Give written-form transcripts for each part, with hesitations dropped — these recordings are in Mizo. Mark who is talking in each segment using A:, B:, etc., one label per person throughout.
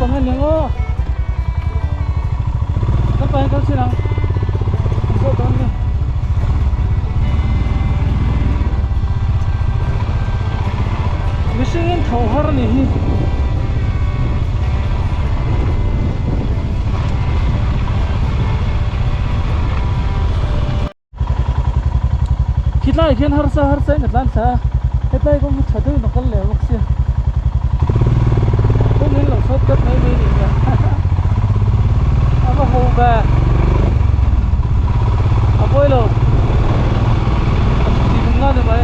A: lampang a niang aw lampang hi kal chin ang an zawh dawn nia mihring in tho har a nih hi. Khitlaiah khian harsa harsa in a tlan thla a, hetlai kawng hi tha deuhin a kal leh bawk sia. Kawng in lo short cut mai mai nih hmel a va ho ve a pawi lo a chhuk tih tum nan ni mai.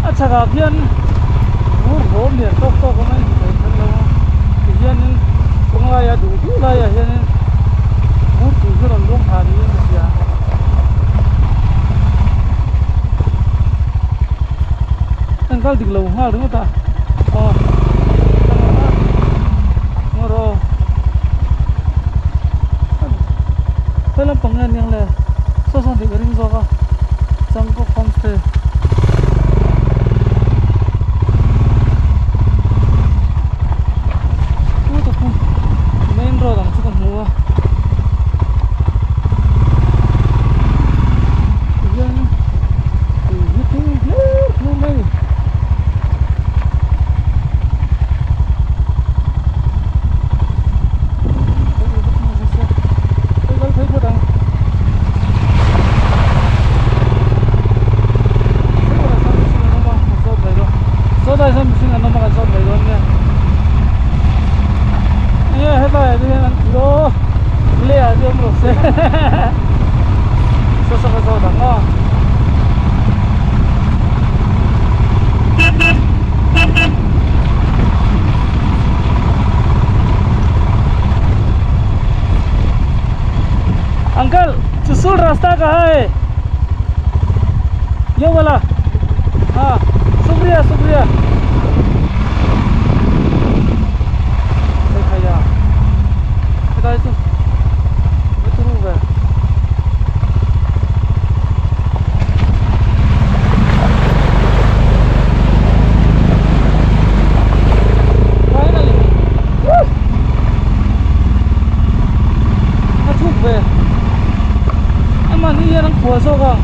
A: A chhakah khian vur bawm lian tawk tawk awm a in thei kher lo a tihianin kawng laiah duh duh laiah hianin vur tui hi rawn luang thla niin ka hria. Kan kal dik lo nghal ringawt a aw ngaw aw he lampang nge aniang le. Saw sawn tih ka ring zawk a Changkawk homestay chu tak chu main road ang chu ka hmu a tihian tui hi tui hlir hlir mai a ni. Uncle Chushul रास्ता कहाँ है ये वाला हाँ शुक्रिया शुक्रिया Finally Woo A thuk ve a mahni hian an khual zawk ang.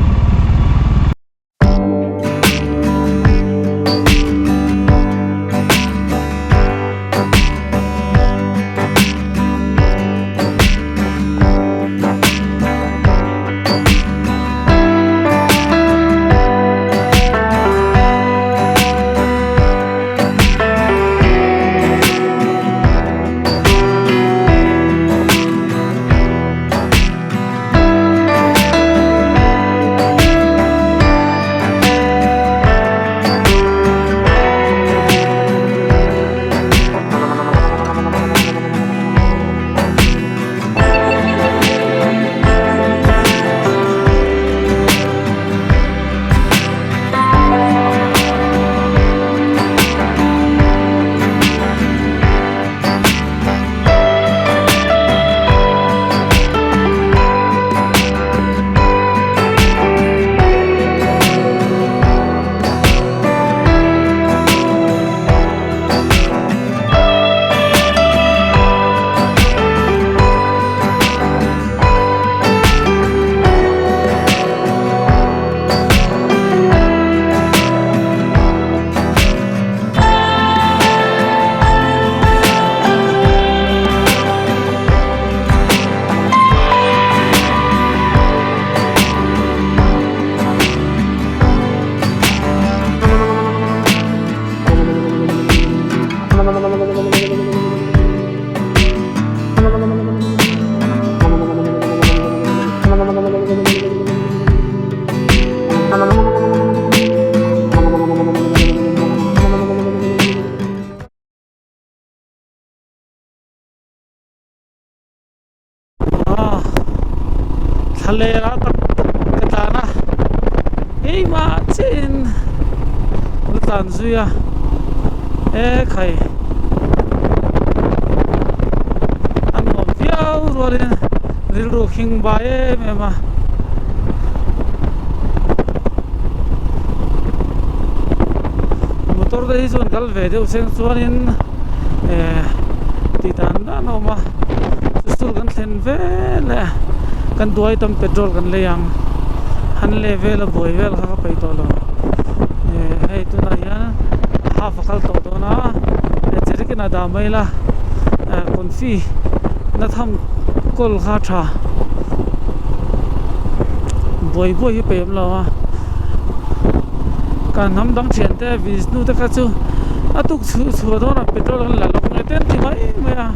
A: Thlalera tak ka tlan a keimah chiahin ka tlan zui a ekhai a nuam viau rualin rilru khing bai em em a. te hi chuan kal ve deuh seng chuanin eh tih dan dan a awm a chu kan thlen veleh kan duai tam petrol kan lei ang han leh vel a buai vel kha ka peih tawh lo eh hei tunah hian half a kal tawh dawn a jerrycan ah dah mai ila eh confi na tham kawl kha a tha buai buai hi peih awm lo a kan hnam dang thian te Vishnu te kha chu a tuk chhuh chhuah dawn ah petrol an la lawk nge te an ti mai mai a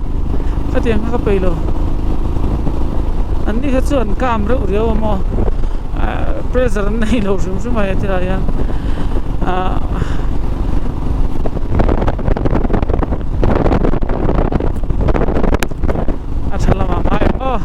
A: khatiang kha ka peih lo an ni kha chu an kam reuh riau a maw ah pressure an nei lo hrim hrim a he tilai hian ah. A tha lamah ngai ang aw.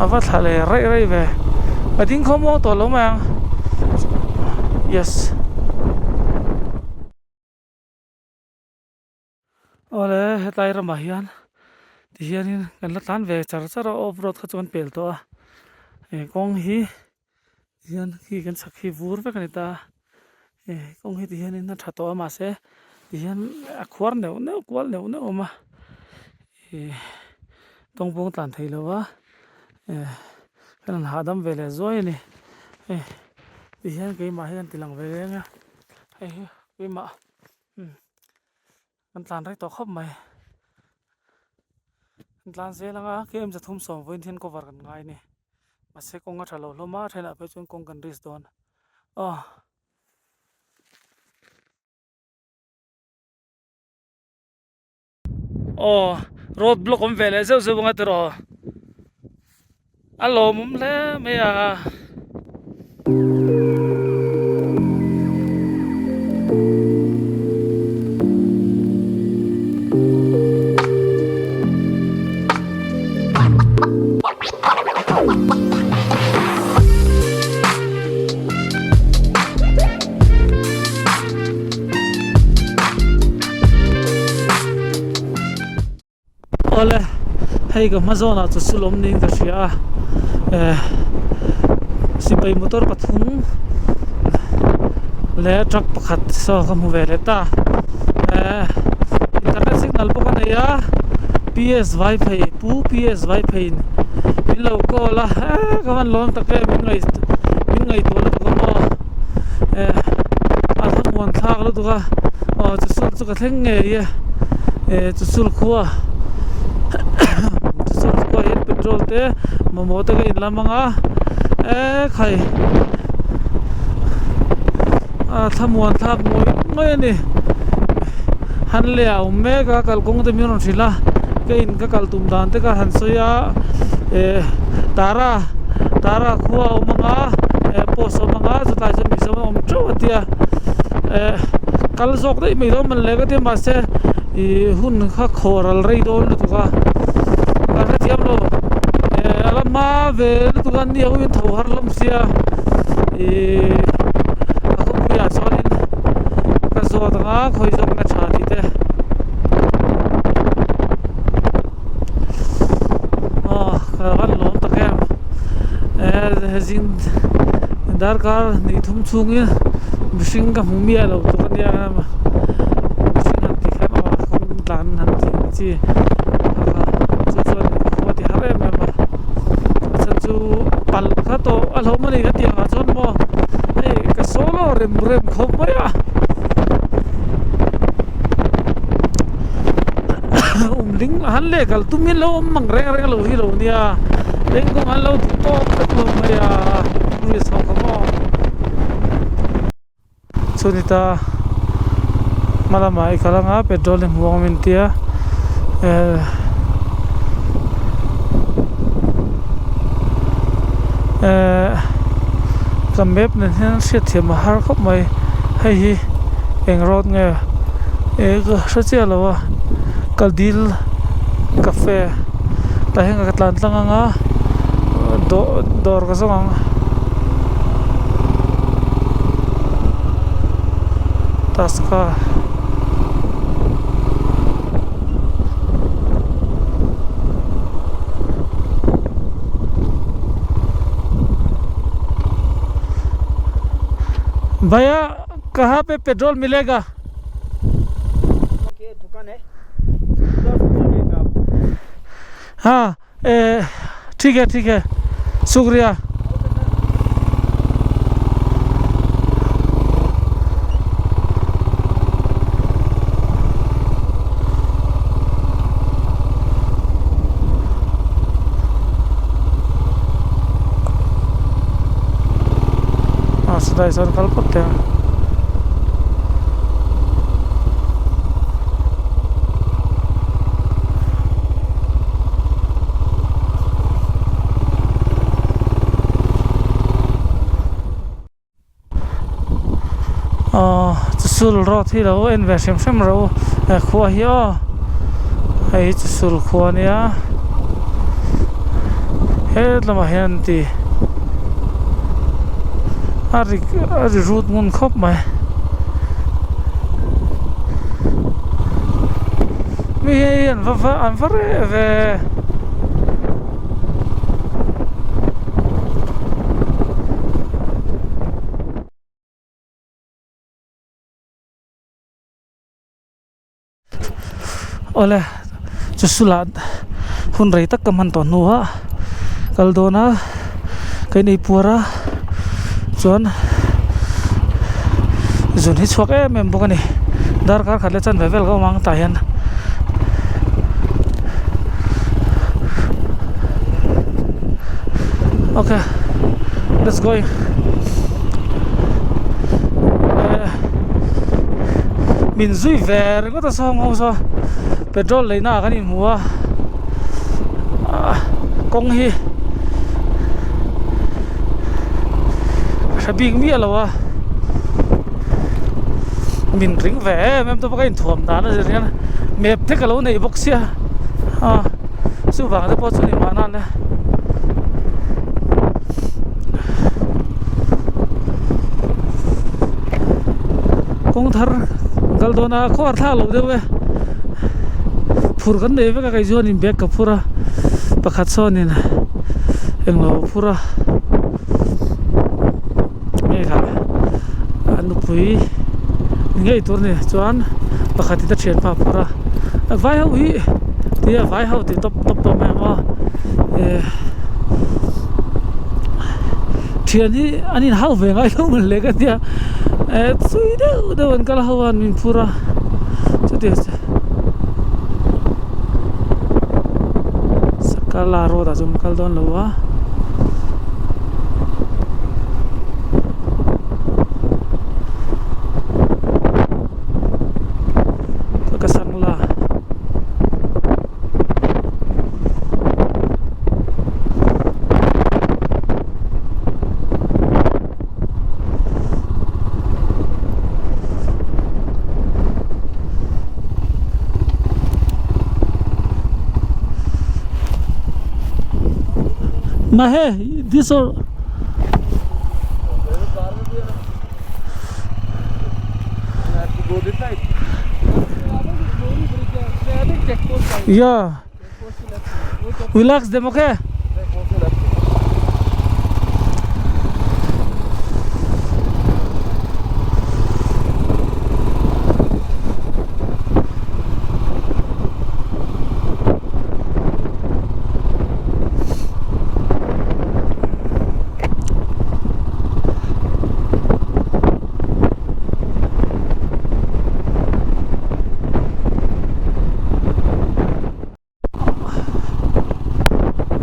A: A va thla leh raih raih ve a ding khawm muang tawh lo mai ang yes. Awle hetlai ramah hian tihianin kan la tlan ve char char a off road kha chu kan pel tawh a he kawng hi tihian khi kan chhak hi vur vek a ni ta a he kawng hi tihianin a tha tawh a mahse tihian a khuar neuh neuh kual neuh neuh a awm a ih tawng pawng tlan thei lo a eh kan han hahdam ve leh zuai a ni hei tihian keimah hi kan ti lang ve reng a hei hi keimah. Umm kan tlan rei tawh khawp mai kan tlan zel ang a km zathum sawm vawiin hian cover kan ngai a ni mahse kawng a tha lo hlawm a thenah phei chuan kawng kan risk dawn aw. Aw road block awm ve leh zeuh zeuh ang a tiraw a lawmawm hle mai a. Awle hei ka hma zawnah chu sul awm niin ka hria a eh sipai motor pathum leh truck pakhat saw ka hmu ve leh ta eh internet signal pawh ka nei a P_S Vaiphei pu P_S Vaipheiin min lo call a eh ka van lawm tak em min ngaih min ngaihtuah lutuk a maw eh a thlamuan thlak lutuk a aw chu sul chu ka thleng ngei e eh chu sul khua chu sul khua hian petrol te mamawh te ka inlam ang a eh khai a thlamuan thlak ngawih ngawih a ni han leh a awm mek a kalkawng te min rawn hrilh a ka in ka kal tum dan te kha han sawi a eh tara tara khua a awm ang a eh post a awm ang a chutlai chuan mizo an awm teuh a tia eh kal zawk daih mai dawn mawn le ka tia mahse ih hun kha khaw ral rei dawn lutuk a ka hrethiam lo eh a la hma ve lutuk a ni ho in tho har hlawm sia ih a khawpuiah chuanin ka zawt ang a khawi zawk na tha tih te. Aw ka van lawm tak em eh zing darkar hnih thum chhungin mihring ka hmu miah lo tuk ania mihring han tih khan aw kawng tlan han tih ang chi chu chuan khua ti har em em a a chhan chu palh kha tawh a hlauhawm a ni ka tih ang ah chuan maw hei ka solo rem rem khawp mai a. Um ding han leh kal tum hi lo awm mang reng reng lo hi lo nia eng kawng an lo duh tawk tawk lo mai a tourist ho kha maw chuni ta hma lamah i kal anga petrol hi hmuh ang min tia eh eh ka map nen hian hriatthiam a har khawp mai hei hi eng road nge. Eh ka hre chiah lo a. Kaldil cafe tah hian ka tlan tlang ang a dawh dawr ka zawng ang. Taska Bhaiya kaha pe petrol milega. Ha eh thik hai thik hai shukriya. Ah silai sawn kal phawt teh ang. Aw chusul road hi lo en ve hrim hrim ro he khua hi aw hei hi chusul khua a nia hetlama hian an ti a ri a ri rut ngun khawp mai mi hi an va va an va reh ve. Awle chu sulah hun rei tak ka hman tawh hnu ah kal dawn a ka inei puar a chuan zun hi chhuak em em bawk a ni darkar khat leh chanve vel ka awm ang tah hian. Okay let's go min zui ve ringawt a sawng ho saw petrol lei na ah kan inhmu a ah kawng hi a hre bik miah lo a min ring ve em em te pawh ka inthuam dan a zir hian map te ka lo neih bawk sia a chuvang te pawh chu ni mahna le. Kawng thar kal dawn a khaw thlak loh deuh e phur kan nei vek a kei chuanin bag ka phur a pakhat sawnin englo a phur a nge kha a nupui ni ngei tur a ni chuan pakhatin a thianpa a phur a vai ho hi tia vai ho tih tawp tawp tawh mai ang aw eh thian hi an inhau ve ngai lo mawn le ka tia eh chui deuh deuh an kal ho a an min phur a chuti sakala road ah chuan kal dawn lo a. Ka sangla. Mahe this or Yeah. Relax them, okay?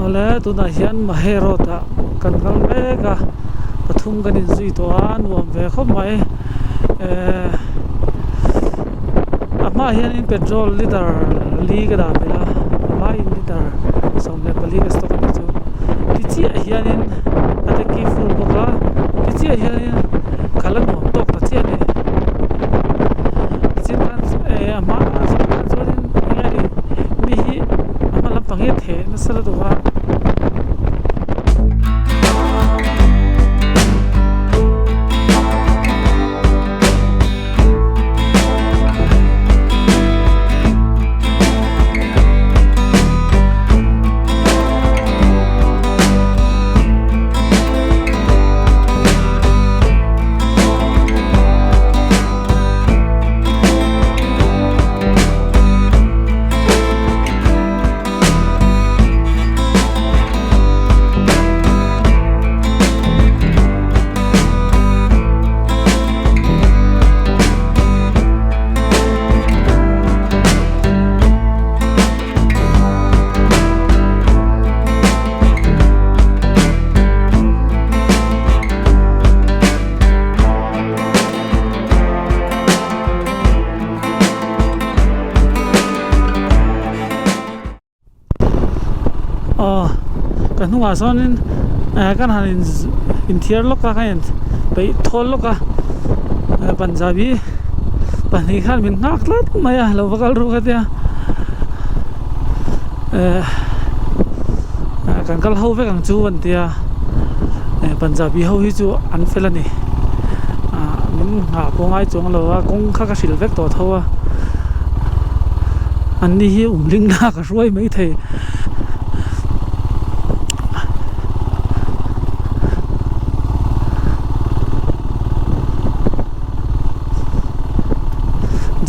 A: Awle tunah hian Mahe road ah kan kal mek a pathum kan inzui tawh a nuam ve khawp mai ehh a hmaah hianin petrol litre li ka dah belh a a hmain litre 14 ka stock a nih chu ti chiah hianin a tanki full bawk a ti chiah hianin khalh a nuam tawk ta chiah a ni tichin khan eh a hma zawk khan chuanin eng nge ni. Ka hnungah sawnin eh kan han in inthiar lawk a, kan in peih thawl lawk a, Punjabi pahnih khan min nghak tlat mai a, lo va kal ruk a tia eh kan kal ho vek ang chu an tia eh Punjabi ho hi chu an fel a ni ah min nghah pawh ngai chuang lo a kawng kha ka hrilh vek tawh tho a an ni hi umling lak a hruai maithei.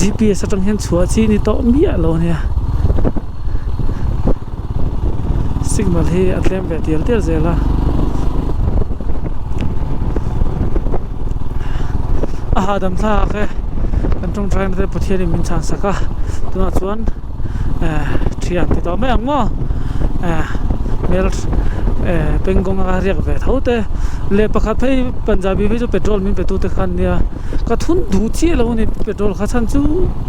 A: G_p_s atang hian chhuah chi ni tawh miah lo ania signal hi a tlem ve tial tial zel a a hahdam thlak e kan tawngtai na te Pathian in min chhan sak a tunah chuan. eh thian ti tawh mai ang maw eh hmel eh pengkawng a riak ve tho te leh pakhat phei punjabi phei chu petrol min pe tu te khan nia ka thun duh chiah lo a ni petrol kha chhan chu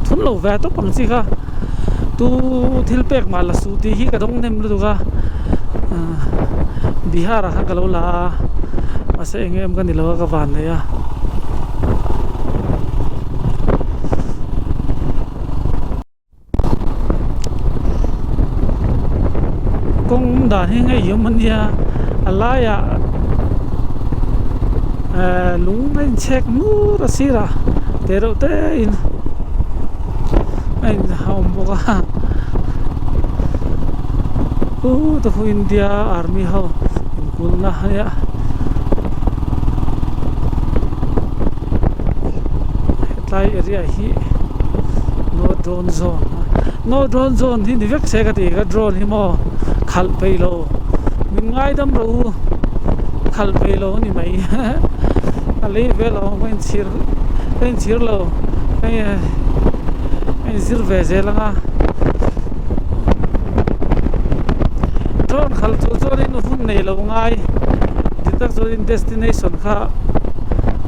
A: thun lo ve tawp ang chi kha tu thil pek mah la suh tih hi ka dawng hnem lutuk a ah bihar ah khan ka lo la a mahse eng em ka ni lo a ka van nei a. Kawng dan hi ngeiawm a nia a laiah ehh lung a inchhek ngur a sirah te reuh te in a in a awm bawk a u te khu India army ho inkulhna a nia hetlai area hi no drone zone no drone zone hi ni vek se ka ti ka drone hi maw khalh peih lo min ngaidam rawh u khalh peih lo a ni mai a lei vel a awm ka inchhir ka inchhir lo ka inzir ve zel ang a drone khalh tur chuanin hun nei lo ngai dik tak chuanin destination kha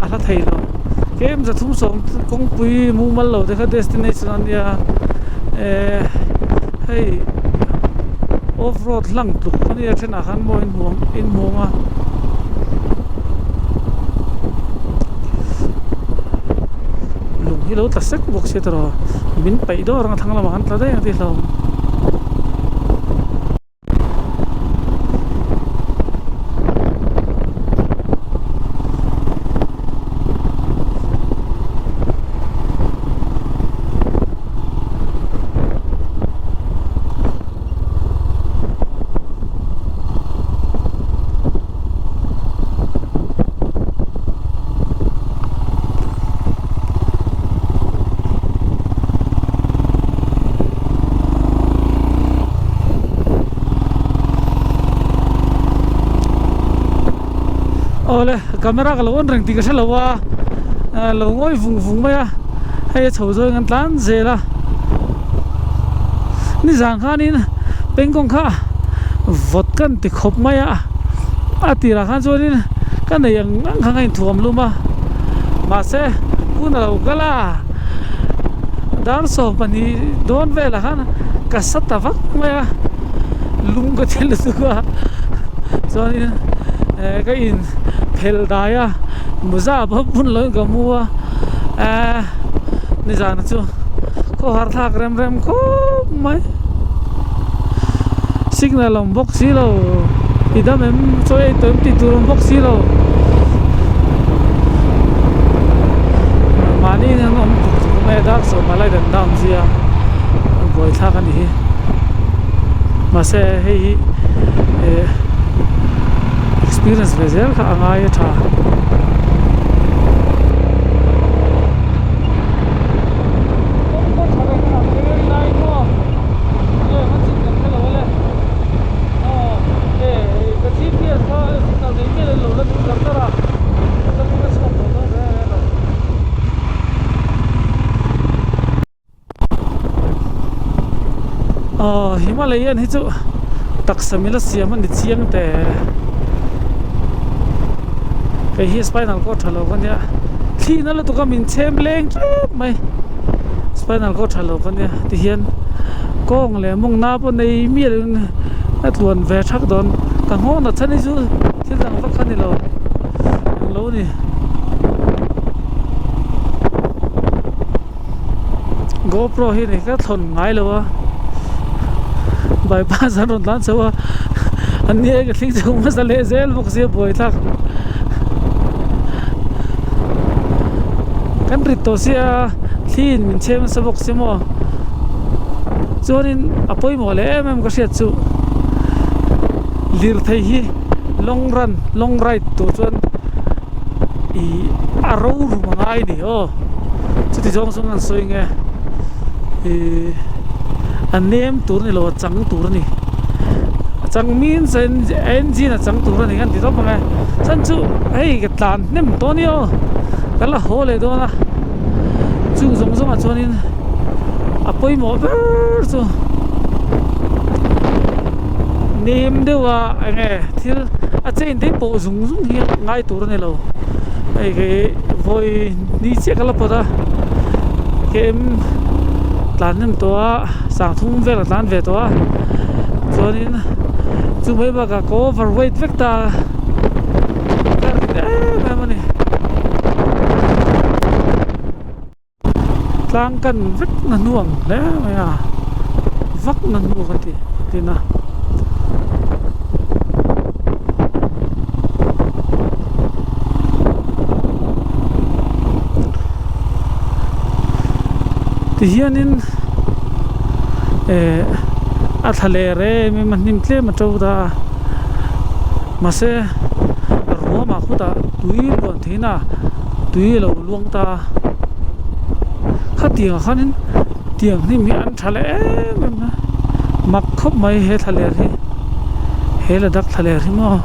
A: a hla thei lo. Tlem 370 kawngpui mumal lo te kha destination a nia eh hei off road hlang tluk a nia thenah khan maw inhmuh inhmuh ang a lung hi lo tla sek bawk sia tawh min paih dawr ang a thlang lamah khan tla daih ang tih hlauhawm. Awle camera ka lo on reng tih ka hre lo a lo ngawi vung vung mai a hei a chho zawng an tlan zel a nizan khanin pengkawng kha vawt ka an ti khawp mai a a tirah khan chuanin ka nei ang ang kha ka inthuam lum a mahse hun a lo kal a. Dar 12 dawn velah khan ka sa ta vak mai a lung ka thil lutuk a chuanin eh ka in phelh dai a mawza pawh bun loin ka mu a eh nizan chu khawhar thlak rem rem khawp mai signal awm bawk si lo i dam em chaw ei tawh em tih tur awm bawk si lo mahni in an awm tuk tuk mai a dar sawmah lai dan down zia a buai thlak a ni hi mahse hei hi eh experience ve zel kha a ngai a tha. Aw Himalayan hi chu taksa mila siam a ni chiang teh kei hi spinal cord tha lo ka nia thli na lutuk a min chhem leng tep mai spinal cord tha lo ka nia tihian kawng leh mawng na pawh nei miah lovin a tluan ve thak dawn. Ka nghawng na chhan hi chu thil dang vak kha ni lo englo a ni. GoPro hi ni ka thlawn ngai lo a bypass an rawn tlan chho a an ni e ka thleng chho hmasa leh zel bawk sia buaithlak kan rit tawh sia thli in min chhem nasa bawk sia maw chuanin a pawimawh leh em em ka hriat chu lirthei hi long run long ride tur chuan ih a ro rum a ngai a ni aw chuti zawng zawng an sawi nge ih a nem tur a ni lo a chang tur a ni a chang means a engine a chang tur a ni kan ti tawp ang e chhan chu hei ka tlan hnem tawh a ni aw ka la haw leh dawn a chung zawng zawngah chuanin a pawimawh ber chu nem deuh a eng nge thil a chain te pawh zung zung hi ngai tur a ni lo hei khi vawi ni chiah ka la pawt a kem tlan hnem tawh a sangthum vel a tlan ve tawh a chuanin chu mai bakah ka over weight vek ta a ka rit em em a ni. Tlang kan vek na hnu ang hle mai a vak na hnu ka ti tin a. Tihianin eh a thla leh rem em a hnim tlem a to ta a mahse ruamah khutah tui luan theihna tui a lo luang ta a khatiang ah khanin tiang hnim hi an tha leh em em a mak khawp mai he thla ler hi he Ladakh thla ler hi maw.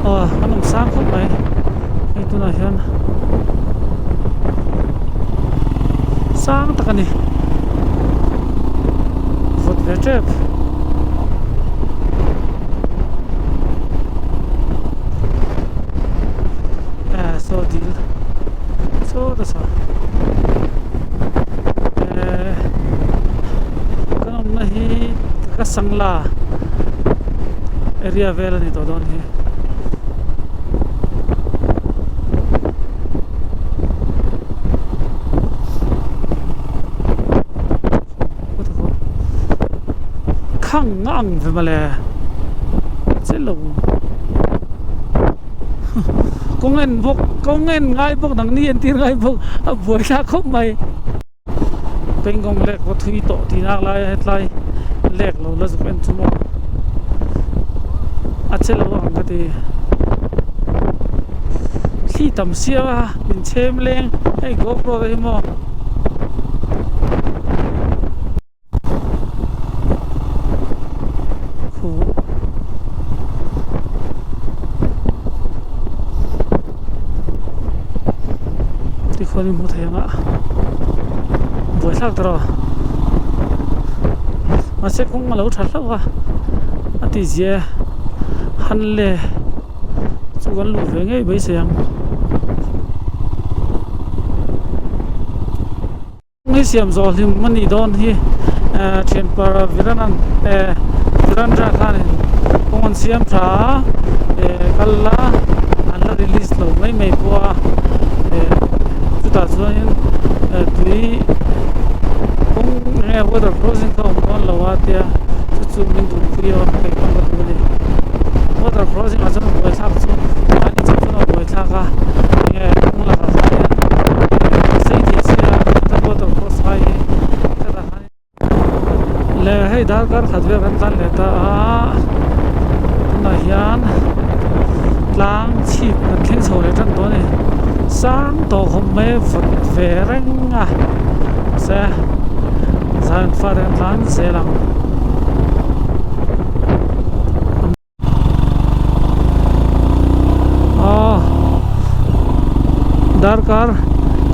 A: Aw an awm sang khawp mai hei tunah hian sang tak a ni vawt ve tep eh saw dil saw ta saw eh kan awmna hi ka sangla. Area vel a ni tawh dawn hi. Khang a ang ve mawle che lo kawng en bawk kawng en ngai bawk nangni entir ngai bawk a buai thlak khawp mai. Pengong lek va thui tawh tih nak lai a hetlai lek lo la zuk en chu maw a che lo ang ka ti thli tam sia a min chhem leng hei GoPro te hi maw. Tikhuan i hmu thei ang a buaithlak ta rawh mahse kawng a lo tha hlauh a a ti zia han le chu kan luh ve ngei beisei ang. Kawng hi siam zawh hlim a nih dawn hi eh thian par Viranan eh Virandra khanin kawng an siam tha a eh kal la an la release lo mai mai pawh a eh chutah chuanin eh tui kawng eng nge water crossing kha a awm dawn lo a tia. chu min duhpui a kei pawn ka duh a ni. Water crossing ah chuan a buaithlak chu mahni chauh chuan a buaithlak a enge kawng lakah khanin sei thei sia chuan water cross ngai hi hetah khan Le hei darkar khat vel kan tlan leh ta a tunah hian tlang chhip kan thleng chho leh tan tawh a ni sang tawh khawp mai a vawt ve reng a mahse zan fate kan tlan zel ang. Aw darkar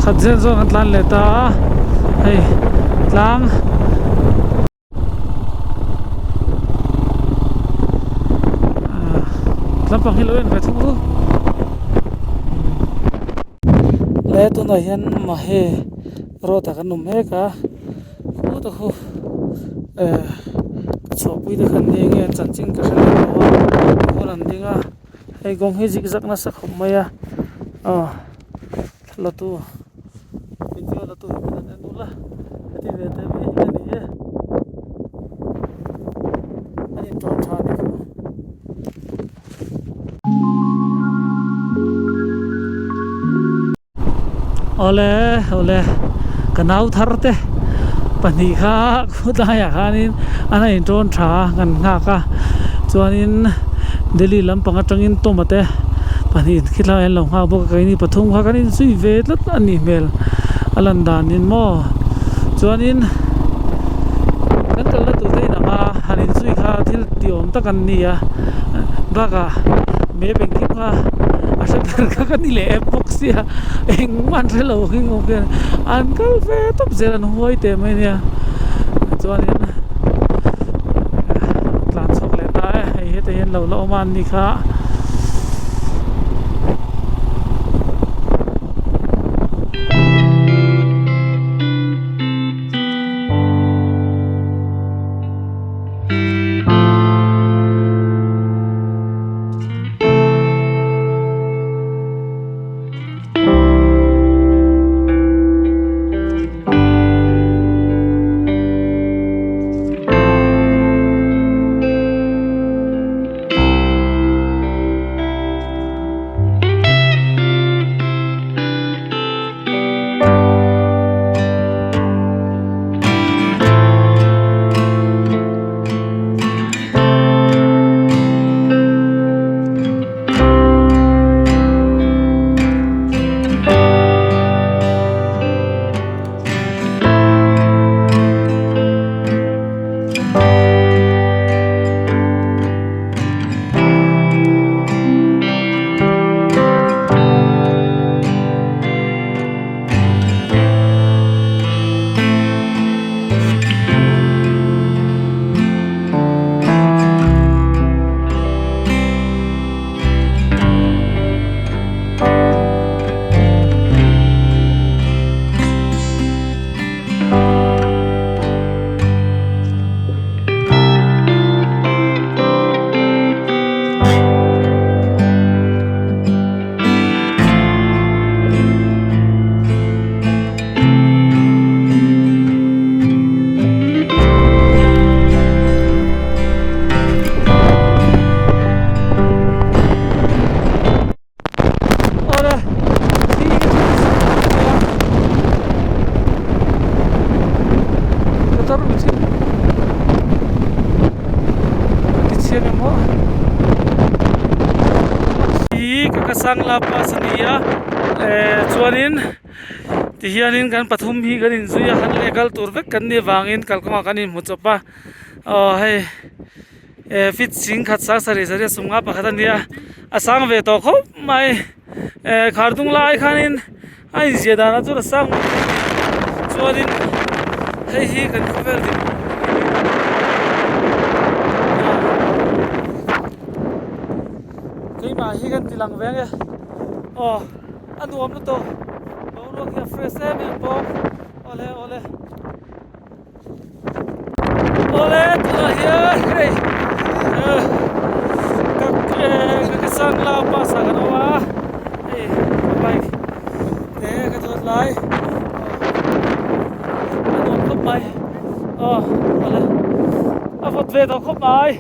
A: khat zel zawng an tlan leh ta a hei tlang ah lampang hi lo en ve thung u le tunah hian mahe road ah kan awm mek a khutah khu eh ka chhuahpui te khan eng nge an chanchin ka hre lem lo a khawn an ding a hei kawng hi zig zag nasa khawp mai a aw thla tu video la tu hi an en ula heti ve teh mai hi a ni e a intawn tha a ni kha. Awle awle ka nau thar te pahnih kha khawtlaiah khanin an han intawn tha a kan nghak a chuanin Delhi lampang atangin Tawma te pahnih khilaiah an lo nghak bawk a keini pathum kha kan inzui ve tlat a nih hmel a lan danin maw chuanin kan kalna tur te inang a han inzui kha thil tih awm tak an ni a bakah map engkim kha a hre ber kha ka ni leh em bawk sia engmah an hre lo ang engawm khian an kal ve tawp zel an huai teh mai ania chuanin tlan chhuak leh ta e hei hetah hian lo la awm a an ni kha. Awle thli ka thil ti mai a motor mi chu ka ti chhiat em aw hi ka ka sang la bus a ni a eh chuanin tihianin kan pathum hi kan inzui a han leh kal tur vek kan nih avangin kalkawngah kan inhmu chawp a aw hei. Eh feet singkhat sang sarih sarih a sumnga pakhat a nia a sang ve tawh khawp mai eh khar dung lai khanin a inziah danah chuan a sang chuanin hei hi kan khawvel dik keimah hi kan ti lang ve ang e aw a nuam lutuk boruak hi a fresh em em bawk awle awle. Awle tunah hian hei eh ka eh ka sangla bus ah kan awm a hei ka bike te ka chuan lai a nuam khawp mai aw awle. A vawt ve tawh khawp mai.